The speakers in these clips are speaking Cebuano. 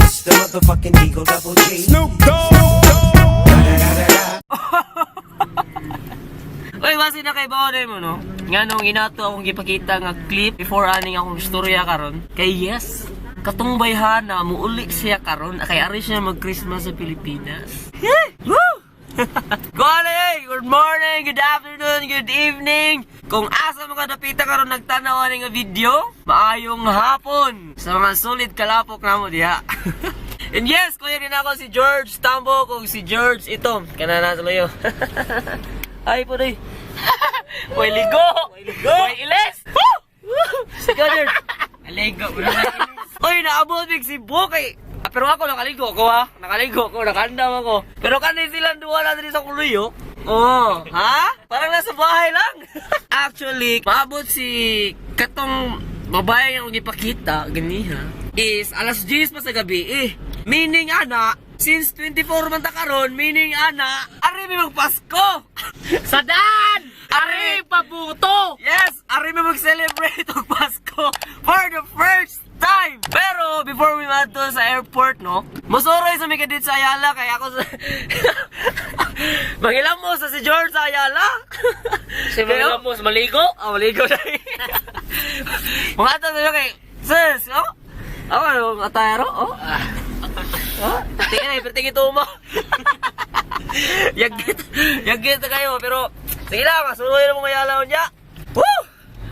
It's the motherfucking Eagle Double G. Snoop Dogg. Uy, base na kay baon mo, no? Nga nung inato akong gipakita nga clip before aning akong istorya karon. Kay yes, katong bayhana muuli siya karon kay ari siya mag-Christmas sa Pilipinas. Yay! Woo! Kuwala eh! Good morning, good afternoon, good evening! Kung asa mga dapita karon nagtanaw ani nga video, maayong hapon sa mga solid kalapok namo diha. And yes, kuya din ako si George Tambo kung si George Itom. Kana na sa layo. Ay po day. Way ligo! Way ligo! Way ilis! Woo! Sige, George. Aligo. Uy, naabot mig Cebu kay Ah, pero ako nakaligo ko ha. Nakaligo ko, nakaandam ako. Pero kanay silang duwa na diri sa kuluyo. Oh, ha? Parang nasa bahay lang. Actually, maabot si katong babae nga akong gipakita ganiha is alas 10 pa sa gabi eh. Meaning ana, since 24 man ta karon, meaning ana, ari mi magpasko. Sadan! Ari Ari pabuto! Yes! Ari mi mag-celebrate og Pasko for the first time! Pero before we madto sa airport, no? Masuroy sa mga dito sa Ayala kay ako sa Mangilam mo sa si George sa Ayala. Si Mangilam mo maligo? Ah, maligo na. Mga ato sa kay Sis, oh? Ako ano, atayro? Oh? Oh? Tingin ay, pero tingin mo. Yagit, yagit kayo, pero sige lang, masuroy na mga Ayala niya. Woo!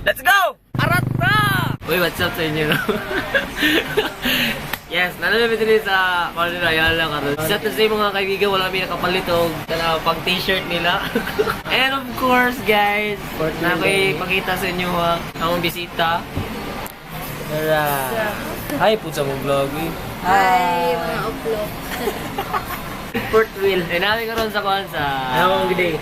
Let's go! Arat na! Uy, what's up sa inyo? Yes, nalala din sa Colonel Ayala karon. Sa to say mga kaibigan, wala mi nakapalit og kana pang t-shirt nila. And of course, guys, na ako'y pakita sa inyo ha, akong bisita. Tara. Hi po sa mong vlog. Eh. Hi, mga uplok. Port Will. Eh, namin karon sa kuan sa Ano ang gede?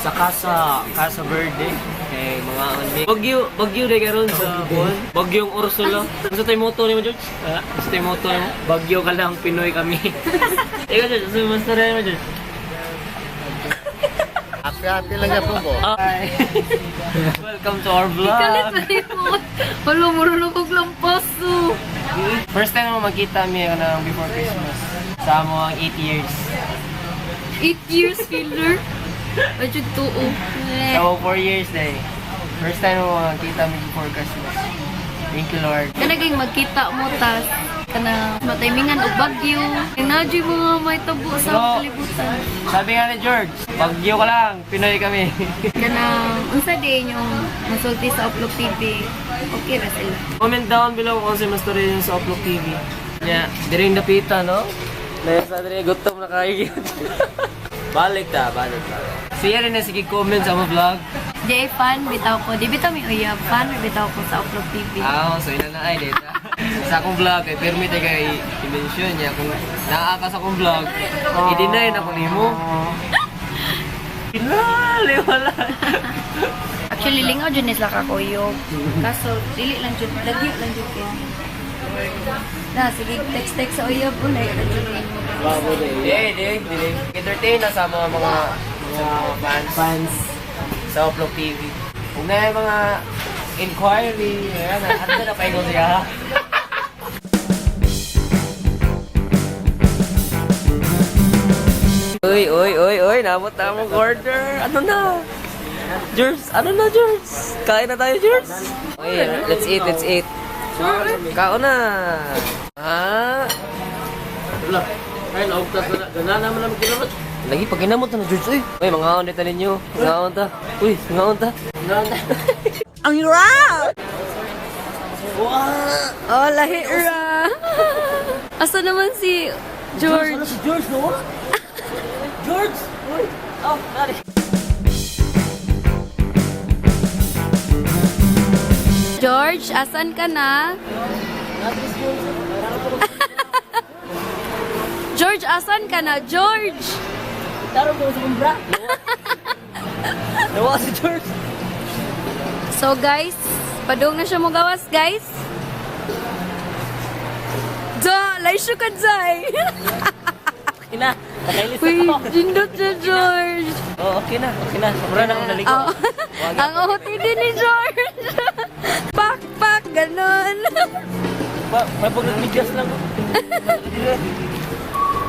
Sa Casa, Casa Verde. Eh, mga anmi. Bagyo, bagyo day karon sa kuan. Bagyong Ursula. Gusto tayo moto nimo, George? Ha? Gusto tayo moto nimo? Bagyo ka lang, Pinoy kami. Ikaw, George, gusto mo master mo, George? Happy lang yan po. Hi. Welcome to our vlog. Kalit na rin mo. Wala, marunong kong lampaso. First time mo magkita mi ng before Christmas. Sa mo ang 8 years. 8 years filler. Medyo tuo. Sa 4 years day. First time mo magkita mi before Christmas. Thank you, Lord. Kanaging magkita mo tas kana mataymingan og bagyo. Inadyo mga may tabo sa Pero- kalibutan. Sabi nga ni George, bagyo ka lang, Pinoy kami. Kana unsa day inyong masulti sa Upload TV? Okay ra sila. Comment down below kung sa mas story yun sa Upload TV. Nya, diring napita, no? Dahil sa dire gutom na kayo. Balik ta, balik ta. Siya rin na sige comment sa mga vlog. Di ay fan bitaw ko. Di bitaw mi uyab fan bitaw ko sa Upload TV. Ah, so ina na ay data. Sa akong vlog kay permit ay kay i-mention niya kung naa ka sa akong vlog, i-deny na ko nimo. Kinali, wala. Actually, lingaw dyan is lakakuyog. Kaso, dili lang dyan. Lagyo lang dyan kayo. Na, sige, text-text sa uyab. Ulay, ra dyan kayo. Di, di, di. Entertain na sa mga mga sa mga fans. Fans. Sa Upload TV. Kung na yung mga inquiry, ayan, ano na pa siya. Uy, uy, uy, uy, nabot na akong order. Ano na? George, ano na, George? Kain na tayo, George? Uy, let's eat, let's eat. Kaon na. Ah, Wala. Ay, naugtas na. Gana naman naman kinamot. lagi pag ginamot na, George. Uy, uy, mga ta ninyo. Mga ta. Uy, mga ta. Ang hirap! Oh, lahi ra. Asa naman si George? Ano si George, no? George! Uy! Oh, dali. George, asan ka na? George, asan ka na? George! Taro ko sa kumbra. Nawa si George. So guys, padung na siya mo gawas, guys. Da, laysyo ka dyan. Okay na. Nakailis Uy, ako. jindot siya, George. Oh, okay na. Okay na. Sobra na akong naligo. Oh, ang OOTD ni George. Pak, pak, ganun. Pa, may pag nagmidyas lang.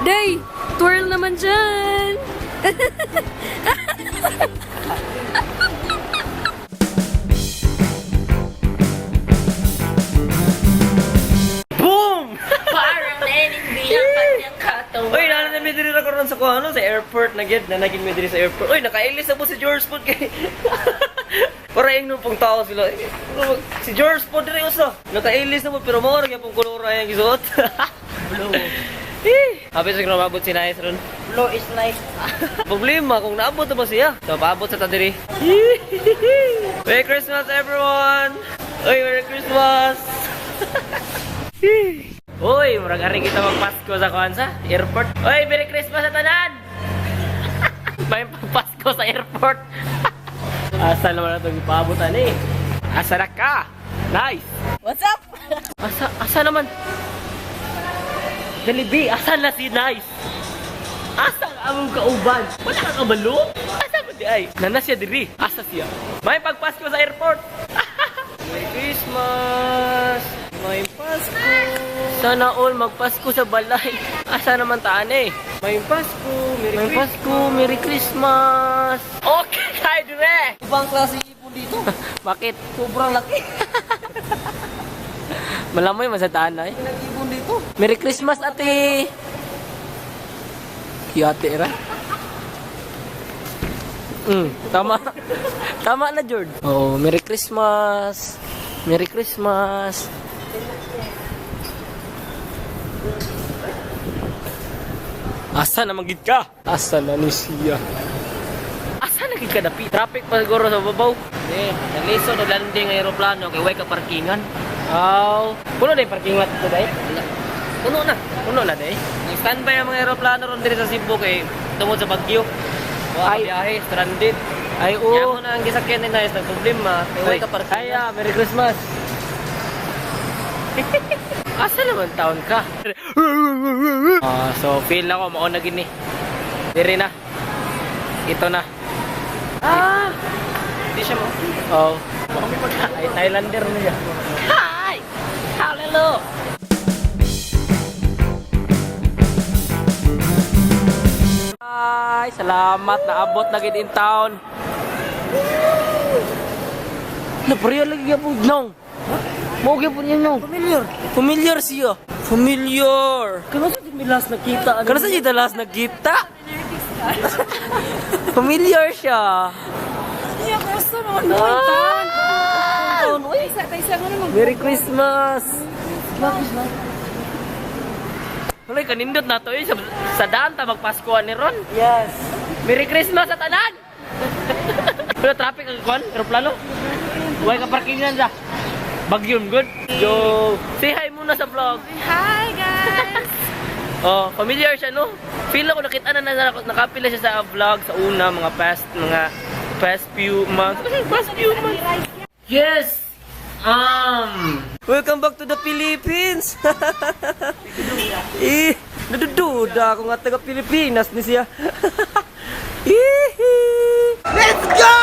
Day, twirl naman dyan. Boom! Parang nanindihan kanyang katawan. Uy, nana na may diri ra karon sa kuno sa airport na gid, na naging may diri sa airport. Uy, nakailis na po si George po kay. Para ingnon pong tao sila. Eh, ano si George po diri usa. Nakailis na po pero mao ra gyud pong kolor ay ang gisuot. Blue. Eh, Happy sa mabot si Nice ron. Blue is life. Problema kung naabot na ba siya. So, paabot sa tadiri. Merry Christmas everyone! Uy, Merry Christmas! Uy, murag ari kita magpasko sa kuan sa airport. Uy, Merry Christmas sa tanan! May pagpasko sa airport. Asa naman na itong ipaabutan eh. Asa na ka? Nice! What's up? Asa, asa naman? Dali, asa na si Nice? Asa ang among kauban? Wala ka kabalo? Asa ba di ay? Nana siya diri. Asa siya? May pagpasko sa airport. Merry Christmas! May Pasko! Sana all magpasko sa balay. Asa naman taan eh? May Pasko! Merry May Pasko! Merry Christmas! Okay, tayo dire! Ibang klase ipon dito. Bakit? Sobrang laki. Malamoy man sa taan ay. Nag-ibon dito. Merry Christmas, ate! Kiyate ra. Tama. Tama na, George. Oh, Merry Christmas. Merry Christmas. Asa na magid ka? Asa na ni siya? Asa na gid ka dapi? Traffic pa siguro sa babaw. Eh, nalisod og landing ang eroplano kay way ka parkingan. Aw, puno na yung parking lot today. Wala. Puno na. Puno na day. Nag standby ang mga eroplano ron diri sa Cebu kay tungod sa bagyo. Wa Ay. biyahe, stranded. Ay, Kaya oo. mo na ang gisakyan ni Nice, nagproblema. Kay way ka parkingan. Ay, ah, Merry Christmas. Asa naman taon ka? Ah, so feel na ko mao na gini. Diri na. Ito na. Ah! Di siya mo. Oh. Ay, Thailander na siya. Hi! Hello! Ay, salamat. Naabot na gid in town. Na pareho lagi gyapon nong. Mo gyapon niya nong. Familiar. Familiar siya. Familiar. Kano sa mi last nakita? Kano sa dito last nagkita? Familiar siya. Ah! Merry Christmas! Wala, kanindot na to eh. Sa daan ta magpaskuhan ni Ron. Yes. Merry Christmas sa tanan! Pero traffic ang kwan, aeroplano. Huwag ka parkingan sa. Bagyom, good. Yo, say hi muna sa vlog. Hi, guys! Oh, familiar siya, no? Feel ako nakita na, na nakapila siya sa vlog sa una, mga past few months. Past few months. Yes! Welcome back to the Philippines! Eh, nadududa ako nga taga Pilipinas ni siya. Ihi! Let's go!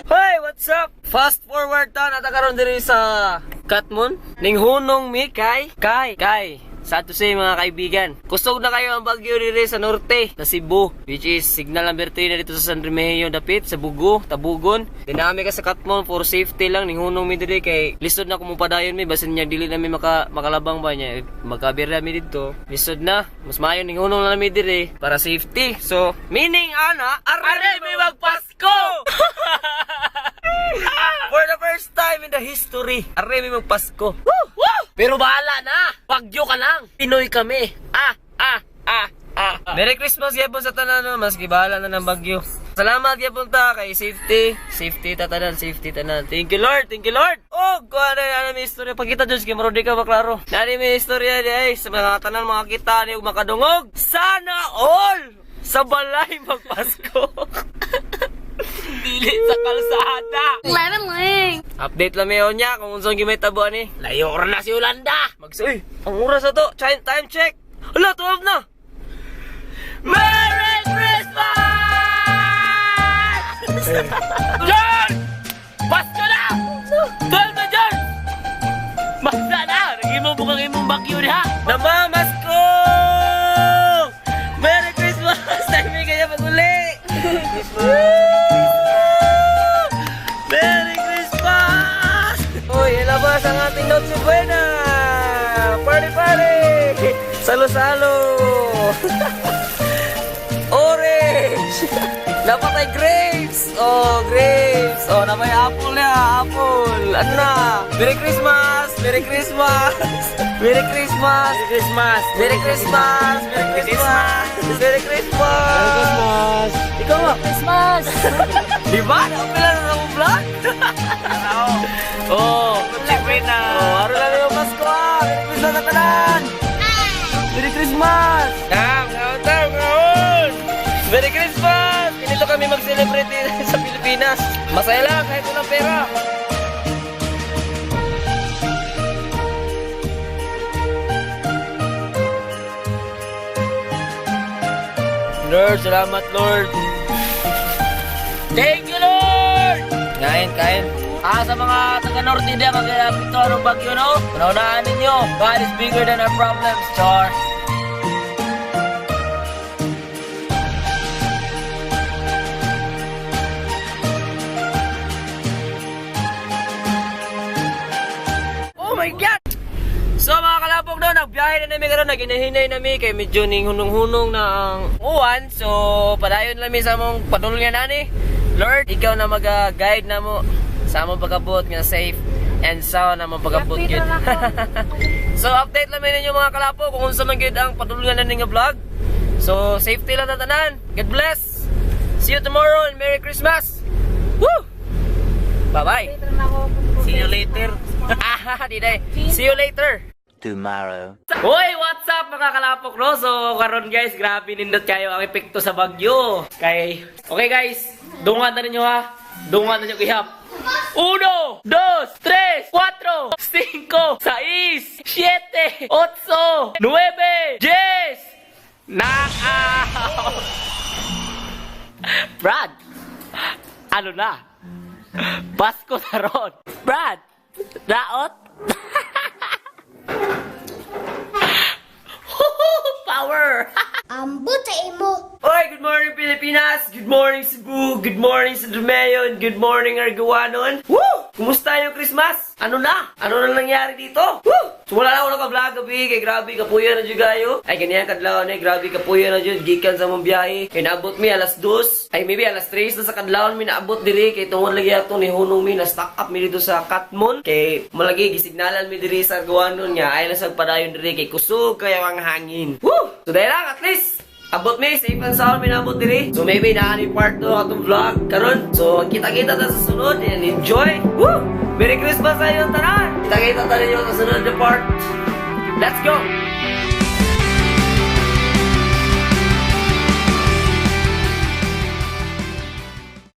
Hey, what's up? Fast forward ta nata karon diri sa Katmon. Ning hunong mi kay kay kay. Sad to say, mga kaibigan, kusog na kayo ang bagyo diri sa norte, sa Cebu, which is signal number 3 na dito sa San Remigio dapit, sa Bugo, Tabugon. Dinami ka sa Katmon for safety lang, ning hunong mi diri kay lisod na kumupadayon mi basin niya dili na mi makalabang ba niya, magkabira mi dito. Lisod na, mas maayo ning hunong na mi diri para safety. So, meaning ana, are mi magpasko. For the first time in the history, are mi magpasko. Woo! Woo! Pero bahala na! Bagyo ka lang! Pinoy kami! Ah! Ah! Ah! Ah! Merry Christmas gyapon sa tanan, no? Maski bahala na ng bagyo. Salamat gyapon ta kay safety. Safety ta tanan, safety tanan. Thank you, Lord, thank you, Lord. Oh, kuha na na may istorya. Pagkita Diyos kay marodi ka ba klaro. Nani may istorya di ay sa mga tanan mga kita ni ug makadungog. Sana all sa balay magpasko. Dili sa kalsada. Lemon lang. Update lang mayon niya kung unsang gimay tabo ani. Layo ra na si Yolanda. Magsuy. Ang oras na to. Time, time check. Hala, 12 na. Merry Christmas! John! Pasko na! 12 na, John! Basta na! Nag-imo bukang imong bagyo diha. Namamasko! Merry Christmas! Time kaya pag-uli! Merry Christmas! Uy, ilabas ang ating Noche Buena! Party, party! Salo-salo! Orange! Napatay grapes! Oh, grapes! Oh, napay apple na! Apple! Ano na? Merry Christmas! Merry Christmas! Merry Christmas! Merry Christmas! Merry Christmas! Merry Christmas! Merry Christmas! Merry Christmas! Ikaw ba? Christmas! Di ba? Nakapila na akong vlog? Oh, na. Oh, araw lang yung Pasko ah. Merry Christmas na tanan. Merry Christmas! Tam, ngaon tam, ngaon! Merry Christmas! Ganito kami mag-celebrate dito sa Pilipinas. Masaya lang kahit walang pera. Lord, salamat, Lord. Thank you, Lord! Kain, kain. Ah, sa mga taga-Norte diyan, mag-apekto anong bagyo, no? Unaunahan ninyo. God is bigger than our problems, Char. Oh my God! So mga kalapok, no, nagbiyahe na nami karon, naginahinay nami kay medyo ning hunong-hunong na ang uwan. So padayon lang mi sa among padulngan ani. Lord, ikaw na mag-guide na mo sa among pagabot nga safe and sound na among pagabot gyud. So update lang mi ninyo, mga kalapok, kung unsa man gyud ang padulngan na nga vlog. So safety lang ta tanan. God bless. See you tomorrow and Merry Christmas. Woo! Bye-bye. See you later. Ah, di day. See you later. Tomorrow. Hoy, what's up, mga kalapok, no? So, karon guys, grabe nindot kayo ang epekto sa bagyo. Kay, okay guys, dungan na ninyo ha. Dungan na ninyo gihap. Uno, dos, tres, cuatro, cinco, seis, siete, ocho, nueve, 10. Knockout! Brad, ano na? Pasko na ron. Brad, daot? Power! Ambot sa imo. Oy, good morning, Pilipinas! Good morning, Cebu! Good morning, San Romeo! And good morning, Argawanon! Woo! Kumusta yung Christmas? Ano na? Ano na nangyari dito? Woo! So wala na ako naka-vlog gabi kay grabe kapuya na jud kayo. Ay ganyan kadlaw na, grabe kapuya na jud gikan sa mong biyahe. Kay naabot mi alas 2, ay maybe alas 3 na sa kadlawon mi naabot diri kay tungod lagi ato ni hunong mi na stock up mi dito sa Katmon. Kay malagi gisignalan mi diri sa Argawanon nga ay na sa padayon diri kay kusog kayo ang hangin. Woo! So dahil lang at least abot mi, safe and sound mi naabot diri. So maybe naa ni part 2 atong vlog karon. So kita-kita ta sa sunod and enjoy. Woo! Merry Christmas sa inyong tanan! Kita-kita ta ninyo sa sunod na part. Let's go!